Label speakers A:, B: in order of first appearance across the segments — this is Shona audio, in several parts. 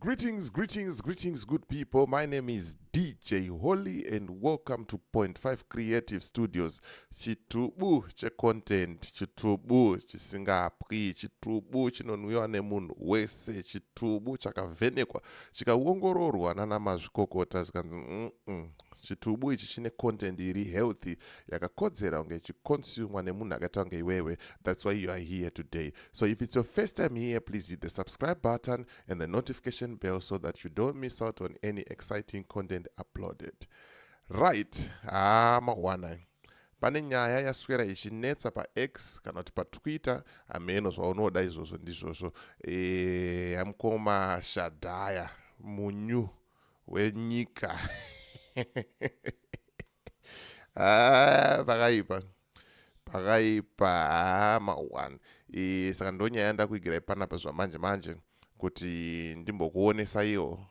A: Greetings, greetings, greetings, good people. My name is DJ Holly and welcome to Point 5 Creative Studios. Chitubu checontent, chitubu chisingapwi, chitubu chinonwiwa nemunhu wese, chitubu chakavhenekwa, chikaongororwa nana mazvikokota zvikanzi Chitubu ichi chine content iri healthy, yakakodzera kunge ichiconsumwa nemunhu akaita kunge iwewe. That's why you are here today. So if it's your first time here, please hit the subscribe button and the notification bell so that you don't miss out on any exciting content uploaded. Right, haa, mawana pane nyaya yaswera ichinetsa paX kana kuti paTwitter, hameno zvaunoda izvozvo ndizvozvo, yamukoma Shadhaya, munyu wenyika. Ah, pakaipa, pakaipa, ma1. Saka ndonyaya ndakuigirai panapa zvamanje manje kuti ndimbokuonesaiwo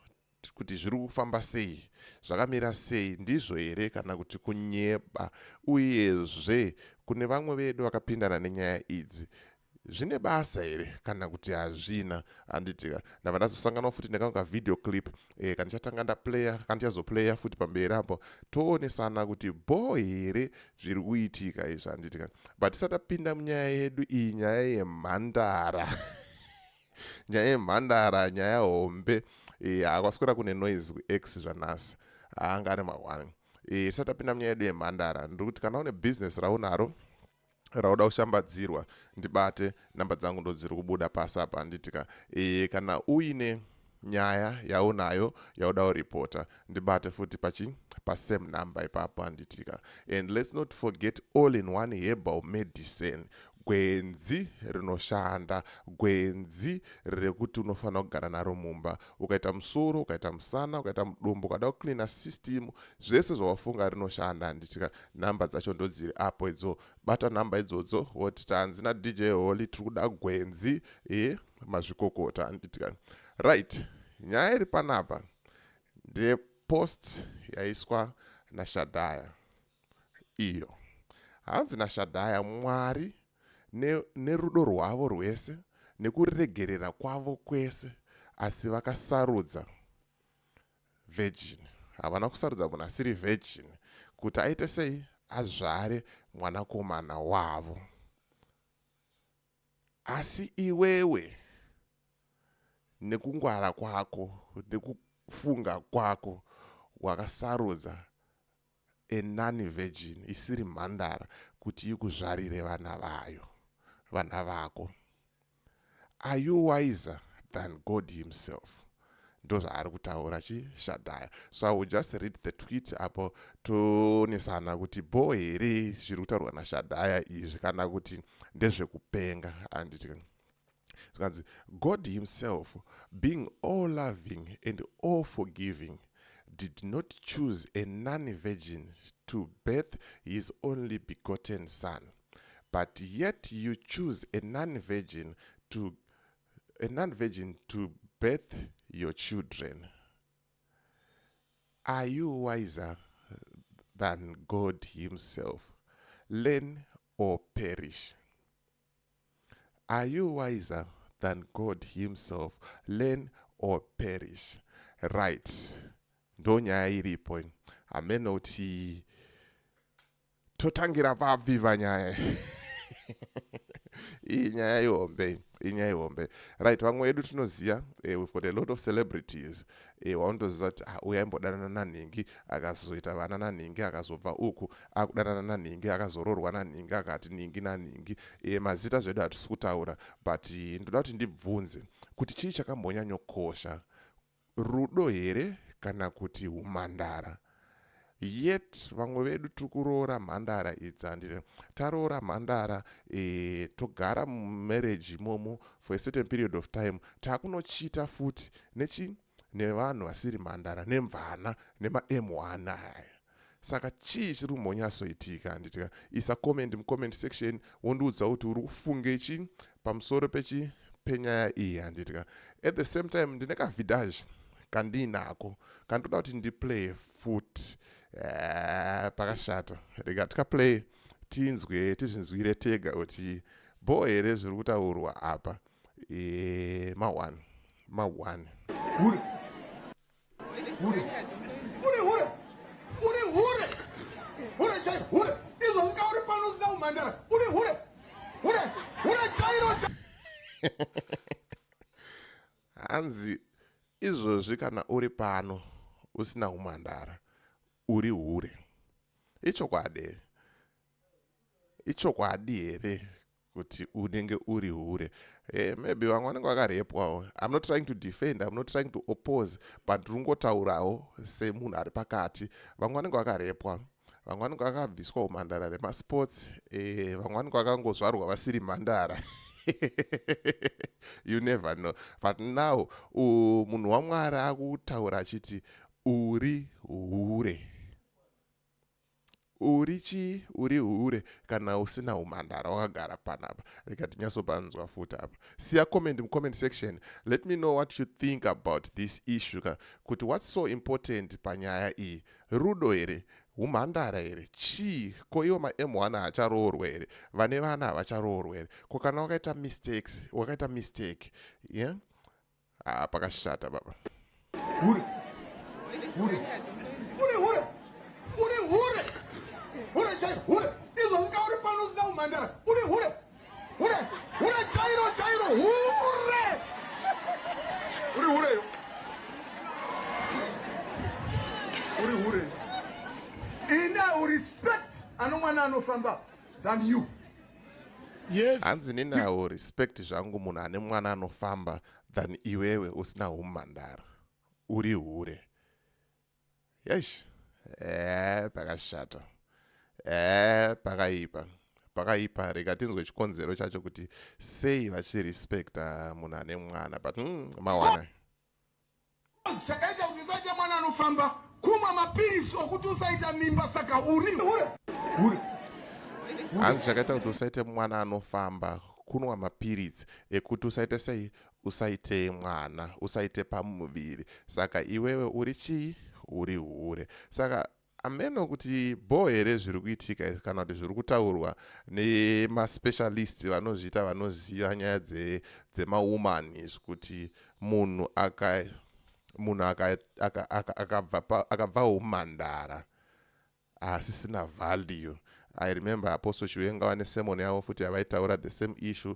A: kuti zviri kufamba sei, zvakamira sei, ndizvo here kana kuti kunyeba. Uyezve kune vamwe vedu vakapindana nenyaya idzi, zvine basa here kana kuti hazvina, handitika? Ndabva ndazosanganawo futi nekamwe kavideo clip kandichatanga ndaplaya, kandichazoplaya futi pamberi apo, toonesana kuti bho here zviri kuitika izvi, handitika? But tisati tapinda munyaya yedu iyi, nyaya yemhandara, nyaya yemhandara, nyaya hombe, hakwaswera kune noise kuX zvanhasi, haanga ari ma1. Tisati tapinda munyaya yedu yemhandara, ndiri kuti kana une bhizinesi raunaro rauda kushambadzirwa, ndibate. Namba dzangu ndo dziri kubuda pasi apa, handitika? Kana uine nyaya yaunayo yauda kuripota, ndibate futi pachi pasame number ipapo, handitika? And let's not forget All in One Herbal Medicine, gwenzi rinoshanda, gwenzi rekuti unofanira kugara naro mumba. Ukaita musoro, ukaita musana, ukaita mudumbu, ukada kucleana system, zvese zvawafunga rinoshanda, handitika? Namba dzacho ndodziri apo idzo. Bata nhamba idzodzo, woti tanzi naDJ Holly tiri kuda gwenzi, mazvikokota, handitika? Right, nyaya iri panapa ndepost yaiswa naShadhaya iyo. Hanzi naShadhaya, Mwari nerudo rwavo rwese nekuregerera kwavo kwese, asi vakasarudza virgin. Havana kusarudza munhu asiri virgin kuti aite sei? Azvare mwanakomana wavo. Asi iwewe nekungwara kwako nekufunga kwako wakasarudza a non virgin, isiri mhandara, kuti ikuzvarire vana vayo, vana vako. Are you wiser than God himself? Ndo zvaari kutaura chiShadhaya. So I will just read the tweet apo, toonesana kuti bho here zviri kutaurwa naShadhaya izvi kana kuti ndezvekupenga, handiti? Zvikanzi, "God himself, being all loving and all forgiving, did not choose a non-virgin to birth his only begotten son, but yet you choose a non-virgin to birth your children. Are you wiser than God himself? Learn or perish. Are you wiser than God himself? Learn or perish." Right, ndo nyaya iripo. Hameno kuti totangira papi panyaya iyi. Nyaya ihombe, inyaya ihombe. Right, vamwe vedu tinoziva, we've got a lot of celebrities, waunotoziva kuti ah, uyu aimbodanana nanhingi, akazoita vana nanhingi, akazobva uku akudanana nanhingi, akazoroorwa nanhingi, akati ningi nanhingi. Mazita zvedu hatisi kutaura, but ndoda kuti ndibvunze kuti chii chakambonyanyokosha, rudo here kana kuti umhandara? Yet vamwe vedu tiri kuroora mhandara idzi, handiti? Taroora mhandara, togara mumarriage imomo for a certain period of time, taakunochita futi nechi nevanhu vasiri mhandara, nemvana, nema-m1 aya. Saka chii chiri kumbonyatsoitika, handitika? Isa comment mucomment section, wondiudza kuti uri kufunge chi pamusoro pechi penyaya iyi, handitika? At the same time, ndine kavideo kandiinako kandoda kuti ndiplay futi. Pakashata, rega tikaplay, tinzwe, tizvinzwire tega kuti bho here zviri kutaurwa apa. Ma1 ma1.
B: Hure. Hure. Uri hure. Uri hure. Hure chairo. Hure. Izvo unga uri pano usina kumhandara. Uri hure. Hure. Hure chairo.
A: Hanzi izvozvi kana uri pano usina umhandara uri hure. Ichokwadi. Ichokwadi here kuti unenge uri hure? Maybe vamwe vanenge vakarepwawo. I'm not trying to defend, I'm not trying to oppose, but ndiri kungotaurawo semunhu ari pakati. Vamwe vanenge vakarepwa, vamwe vanenge vakabviswa umhandara remasports, vamwe vanenge vakangozvarwa vasiri mhandara. You never know. But now munhu waMwari akutaura achiti uri hure. Uri chii? Uri hure kana usina umhandara wakagara panapa. Rega tinyatsopanzwa futi apa. Siya comment mucomment section. Let me know what you think about this issue ka, kuti what's so important panyaya iyi? Rudo here? Umhandara here? Chii? Ko iwo maM1 haacharoorwa here? Vane vana havacharoorwa here? Ko kana wakaita mistakes, wakaita mistake, yeah? Ah, pakashata baba.
B: Hure. Hure. Uri hure. Uri hure. Hure chairo. Hure. Izvo unga uri pano usina kumhandara. Uri hure. Hure. Hure chairo chairo. Hure. Uri hure yo. Uri hure. Ini I will respect ano mwana anofamba than you.
C: Yes.
A: Hanzi ninawo respect zvangu munhu ane mwana anofamba than iwewe usina umhandara uri hure. Yesh, pakashata, pakaipa, pakaipa. Rega tinzwe chikonzero chacho kuti sei vachirespecta munhu ane mwana, but mawana.
B: Chakaita kuti usaita mwana anofamba kumwa mapirisi okuti usaita mimba, saka uri hure. Hure.
A: Hanzi chakaita kuti usaite mwana anofamba kunwa mapiritsi ekuti usaite sei? Usaite mwana, usaite pamuviri. Saka iwewe uri chii? Uri hure. Saka ameno kuti bho here zviri kuitika izvi kana kuti zviri kutaurwa nemaspecialist vanozviita, vanoziva nyaya dzemawoman izvi, kuti munhu aka munhu akabva umhandara asisina value. I remember Apostle Chiwenga vane sermon yavo futi yavaitaura the same issue.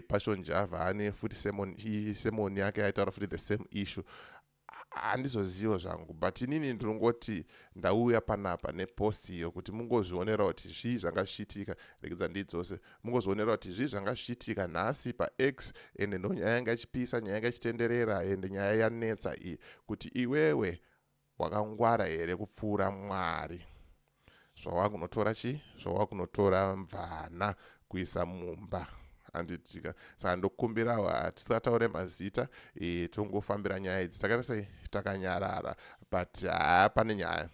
A: Passion Java ane futi sermon yake yaitaura futi the same issue. Handizozivo zvangu, but inini ndinongoti ndauya panapa nepost iyo kuti mungozvionera kuti zvii zvanga zvichiitika. Regedza ndidzose, mungozvionera kuti zvii zvanga zvichiitika nhasi paX. Ende ndo nyaya yanga ichipisa, nyaya yanga ichitenderera, ende nyaya yanetsa iyi, kuti iwewe wakangwara here kupfuura Mwari zvawakunotora chii, zvawakunotora mvana kuisa mumba, handitika? Saka ndokumbirawo hatisataure mazita, tongofambira nyaya idzi takaita sei, takanyarara, but haa, pane nyaya,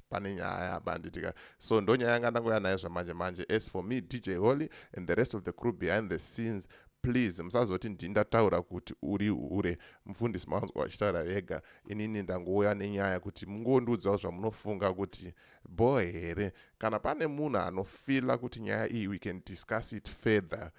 A: pane nyaya apa, handitika? So ndo nyaya yanga ndangoya nayo zvamanje manje. As for me, DJ Holly, and the rest of the crew behind the scenes, please musazoti ndindataura kuti uri hure. Mufundisi mavanzwa vachitaura vega. Inini ndangouya nenyaya kuti mungondiudzawo zvamunofunga kuti bho here. Kana pane munhu anofila kuti nyaya iyi we can discuss it further,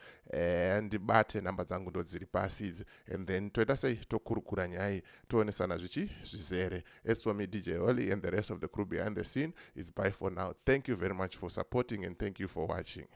A: ndibate, namba dzangu ndo dziri pasi idzi, and then toita sei, tokurukura nyaya iyi, toonesana zvichi zvizere. As for me, DJ Holly, and the rest of the crew behind the scene, is bye for now. Thank you very much for supporting and thank you for watching.